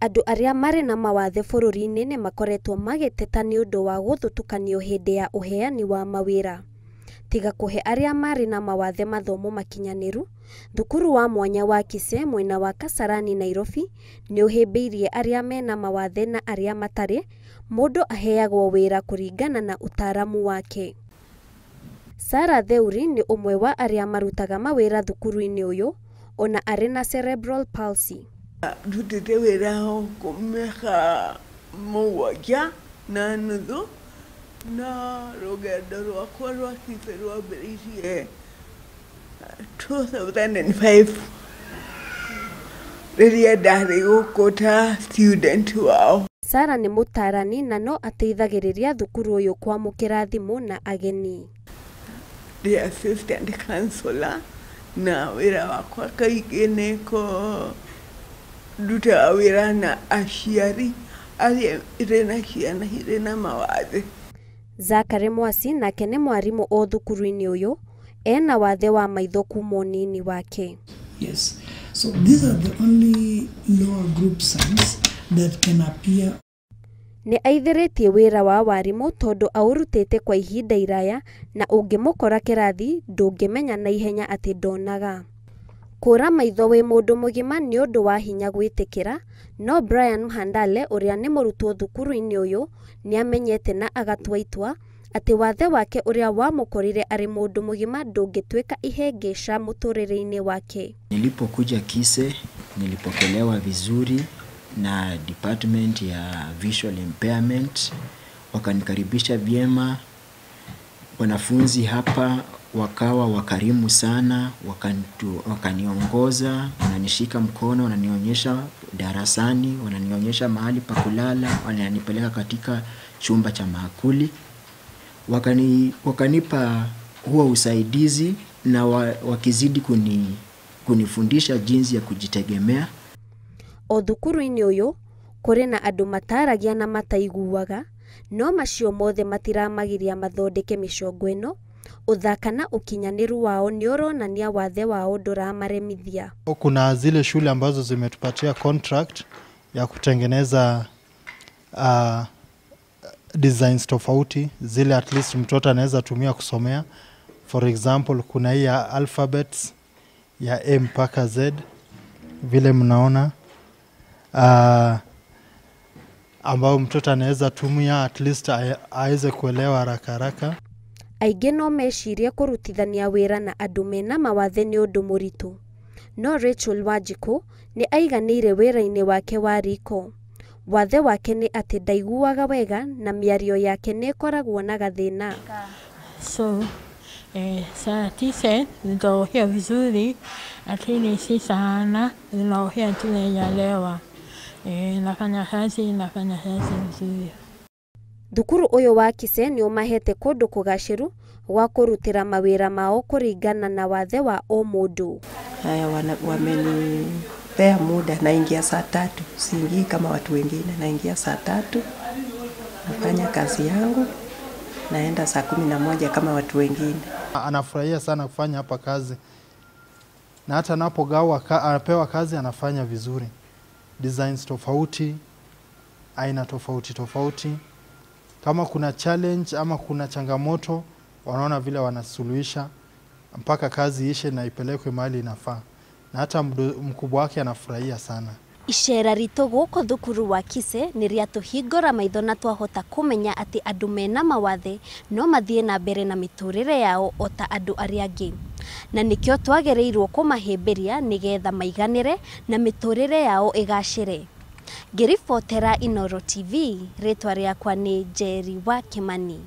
Andũ arĩa marĩ na mawathe bũrũri-inĩ nĩ makoretwo magĩteta nĩ ũndũ wa gũthutũkanio hĩndĩ ya ũheani wa mawĩra. Tiga kũhe arĩa marĩ na mawathe mathomo makinyanĩru, thukuru wa mwanya wa Kisee mwena wa Kasarani Nairobi nĩ ũhĩmbĩirie arĩa mena mawathe na arĩa matarĩ, mũndũ aheagwo wĩra kũringana na ũtaaramu wake. Sarah Theuri nĩ ũmwe wa arĩa marutaga mawĩra thukuru-inĩ ũyũ, ona arĩ na cerebral palsy. Ndutĩte wĩra gũkũ mĩaka 7.5 na rũgendo rwakwa rwa Kisii rwambĩrĩirie 2005 rĩrĩa ndarĩ gũkũ ta student wao. Sarah nĩ mũtaarani na no ateithagĩrĩria thukuru ũyũ kwamũkĩra thimũ na ageni. Ndĩ assistant counselor na wĩra wakwa kaingĩ nĩ kũrutaga wĩra na aciari arĩa irĩ na ciana irĩ na mawathe. Zachary Mwasi nake nĩ mwarimũ o thukuru-inĩ ũyũ, ena wathe wa maitho kuma ũnini wake. Yes. So these are the only lower group signs that can appear. Nĩ aithĩrĩtie wĩra wa warimũ tondũ aũrutĩte kwa ihinda iraya na ũngĩmũkora kĩrathi ndũngĩmenya na ihenya atĩ ndonaga. Kũra maitho wĩ mũndũ mũgima nĩ ũndũ wa hinya gwĩtĩkĩra, no Brian Mhandale ũrĩa nĩ mũrutwo thukuru-inĩ ũyũ nĩ amenyete na agatua itua atĩ wathe wake ũrĩa wamũkorire arĩ mũndũ mũgima ndũngĩtuĩka ihĩngĩca mũtũrĩre-inĩ wake. Nilipokuja Kisii nilipokelewa vizuri na department ya visual impairment, wakanikaribisha vyema. Wanafunzi hapa wakawa wakarimu sana, wakaniongoza, wananishika mkono, wananionyesha darasani, wananionyesha mahali pa kulala, wananipeleka katika chumba cha maakuli. Wakanipa huo usaidizi na wakizidi kunifundisha jinsi ya kujitegemea. O thukuru-inĩ ũyũ kũrĩ na andũ mataragia na mataiguaga, no macio mothe matiramagiria mathondeke mĩcongo ĩno. Ũthaka na ũkinyanĩru wao nĩ ũronania wathe wao ndũramaremithia. Kuna zile shule ambazo zimetupatia contract ya kutengeneza designs tofauti, zile at least mtoto anaweza tumia kusomea. For example, kuna hii ya alphabets ya A mpaka Z vile mnaona, ambao mtoto anaweza tumia at least aweze kuelewa haraka haraka. Aingĩ no mecirie kũrutithania wĩra na andũ mena mawathe nĩ ũndũ mũritũ, no Rachel Wanjikũ nĩ aiganĩire wĩra-inĩ wake wa riko. Wathe wake nĩ atĩ ndaiguaga wega na mĩario yake nĩ ĩkoragwo na gathĩna. So saa 9 nitaongea vizuri, lakini si sana, ninaongea tu naelewa. Nafanya kazi vizuri. Thukuru ũyũ wa Kisii nĩ ũmahete kũndũ kũgacĩru gwa kũrutĩra mawĩra mao kũringana na wathe wa o mũndũ. Haya, wamenipea muda, naingia saa 3, siingii kama watu wengine, naingia saa 3, nafanya kazi yangu, naenda saa 11 kama watu wengine. Anafurahia sana kufanya hapa kazi, na hata anapogawa anapewa kazi anafanya vizuri. Designs tofauti, aina tofauti tofauti. Kama kuna challenge ama kuna changamoto, wanaona vile wanasuluhisha mpaka kazi ishe na ipelekwe mahali inafaa. Na hata mkubwa wake anafurahia sana. Icera ritũ gũkũ thukuru wa Kisii nĩ rĩatũhingũra maitho na twahota kũmenya atĩ andũ mena mawathe no mathiĩ na mbere na mĩtũrĩre yao o ta andũ arĩa angĩ, na nĩkĩo twagĩrĩirwo kũmahĩmbĩria nĩgetha maiganĩre na mĩtũrĩre yao ĩgacĩre. Ngĩribotera Inooro TV, rĩtwa rĩakwa nĩ Njeri wa Kimani.